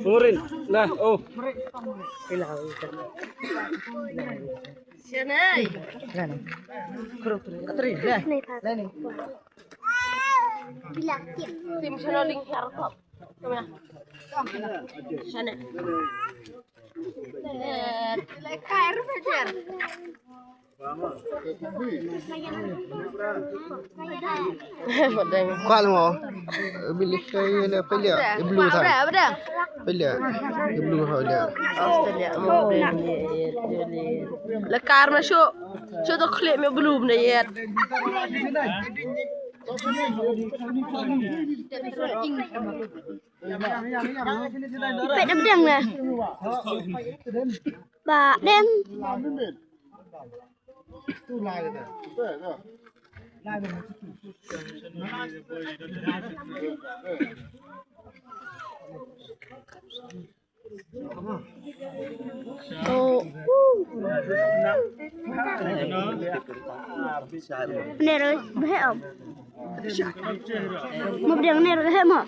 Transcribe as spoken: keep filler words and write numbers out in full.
Urin, lah, oh. Shanai. Katri, lah. Tim Shanai ding hiar kop. Come here. Shanai. Kwah mo. Bili kai le pele. Blue tha. Pele. Blue ha le. Australia mo. Le kar ma shu. Shu to khlem me blue ne yet. Pet dam dang le. Ba dang. Nero behek om. Mo bdeng nero behek mo.